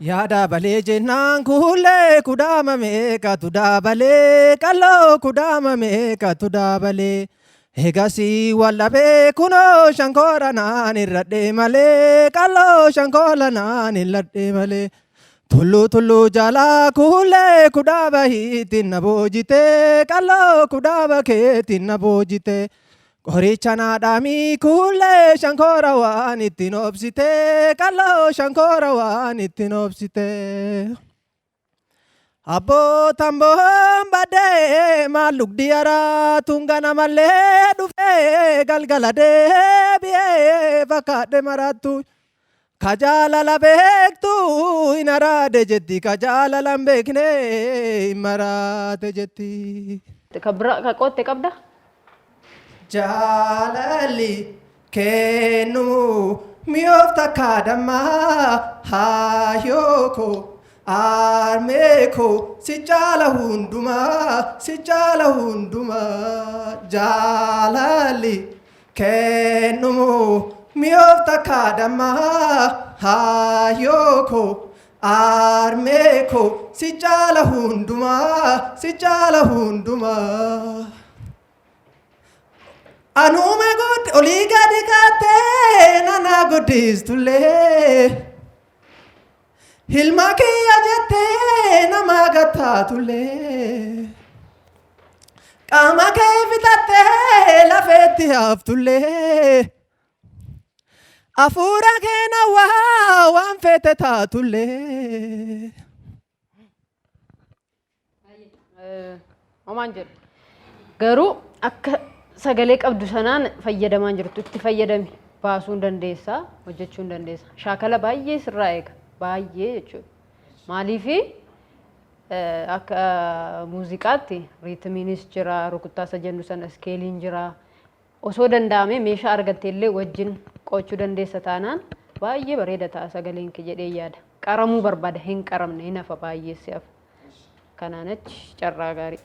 Yaa daabalee jennaan kuullee kudaama meeqatu daabalee qalloo kudaama meeqatu daabalee. Egasii wallabee kunoo shankoora naan irradhee malee qalloo shankoola naan illadhee malee. Tulluu tulluu jalaa kuullee kudaaba hiitiin na boojitee qalloo kudaaba keetiin na boojitee. Qoricha naa dhaamii kuullee shankoora waan ittiin obsitee qalloo shankoora waan ittiin obsitee. Abboo tamboon badee maal dhugdi araatuun ganamallee dhufee galgala deebi'ee fakkaadhe maraattu. Ka jaalala beektu hin araade jetti ka jaalala hin beekne hin maraate jetti. Ka bira ka qootte qabda? Jaalalli kennu mi'oofta akka dammaa haayoo koo armee koo si caala hundumaa si caala hundumaa jaalalli kennu mi'oofta akka dammaa haayoo koo armee koo si caala hundumaa si caala hundumaa. Anuma guddi olii gadi kaattee nana guddistullee. Ilma kiyya jettee nama gattaatullee. Qaama kee fixattee lafeetti haftullee. Hafuura kee nawwaa waan feete taatullee. Homaan jedhu. Garuu akka sagalee qabdu sanaan fayyadamaan jirtu itti fayyadami. Baasuu hin dandeessa, hojjechuu hin dandeessa. Shaakala baay'ee sirraa eega. Baay'ee jechuudha. Maaliifi akka muuziqaatti riitimiinis jira, rukuttaa isa jennu sana iskeeliin jira. Osoo danda'amee meeshaa argatte illee wajjin qo'achuu dandeessa taanaan baay'ee bareeda ta'a sagaleen kee jedhee yaada. Qaramuu barbaada hin qaramne hin hafa baay'ee si hafa. Kanaan achi carraa gaarii.